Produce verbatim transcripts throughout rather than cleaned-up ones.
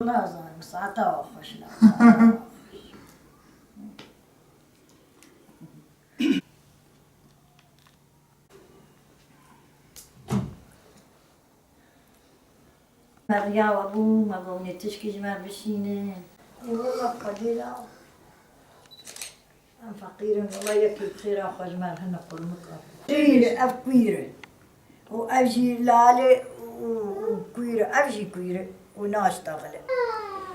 Nazanim, saeta xweş, saeta xweş. Me riya we bû, me got nê tişkî ji me bişîne. Ê wele Xwedê la. Em feqîr in, wele yekî bi xêra xwe ji me re hene qurmika. Quîr, ev quîr e. Û ev jî lal e û, û quîr e, ev jî quîr e û naştaxile.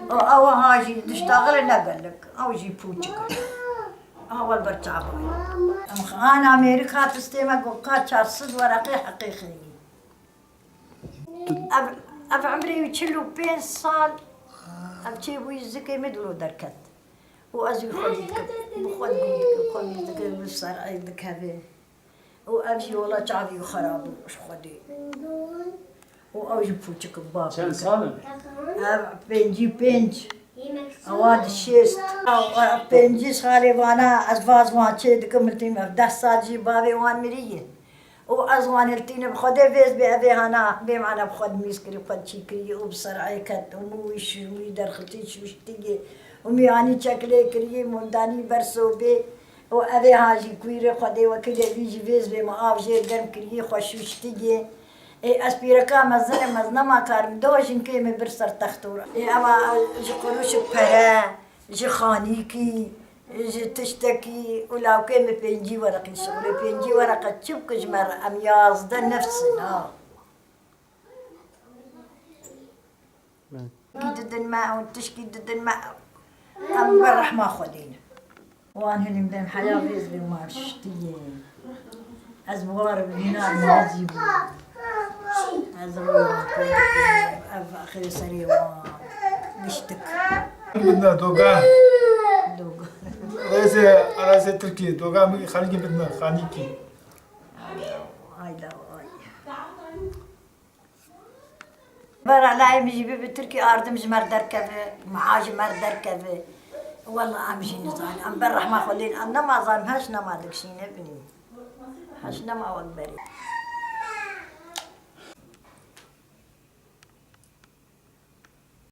Û ew ha jî diştaxile ne gelek, ew jî pûçik e. Ha wele ber çavan. Em xana Amerîka tistê me got ka çar sed wereqê heqê xeynî. Ev, ev emrê wî çil û pênc sal, ev çêbûyî zikê min dilo derket. Û ez wî xwedî dikim, bi xwe digû dikim, xwe wî dikim, bi ser ey dikeve. Û ev jî wela çavî wî xera bû ji xwedê. Û ew jî pûçik in, bab Çend dikin. Sal in? Ev pêncî pênc. Ewa di şêst. Ew, ew pêncî salê vana ez vaz wan çê dikim, min tîm ev deh sal jî bavê wan miriye. Û ez wan hiltînim, Xwedê vêz bê, evê hana bê mane bi xwe dimîz kirî, xwe çî kirî û bi ser ey ket û min wî şû-, wî derxistî şûştî yê û miyanî çekilê kirî, min danî ber sobê û evê ha jî kûrê Xwedê wekî lê vî jî vêz bê, min av jê germ kirî, xwe şûştî yê. Ê ez pîreka mezin im, ez nema karim, do jinkê min bir ser textor. Ê ewa ji quruşik pere, ji xanîkî, ji tiştekî û lawkê min pêncî wereqî şixulê. Pêncî wereqe çi bike ji me re? Em yazdeh nefs in, ha. Kî didin me û tişkî didin me, em ber rehma Xwedê ne. Wan hilîm dem heya vêz bê mar şiştiyê. Ez bi war bîna nazî bû. Ez rû wan kûr dikim, ev axirê serê wan giştik. Bidne doga. Doga. Rêzê, rêzê Tirkî, doga min xanîkî bidne, xanîkî. Ay da, ay. Bera layê min jî bibi Tirkî ardim ji me re derkeve, meha ji me re derkeve. Wela em jî nizanin. Em ber rehma Xwedê ne. Em nema zanin, heş nema dikişîne binî. Heş nema wek berê.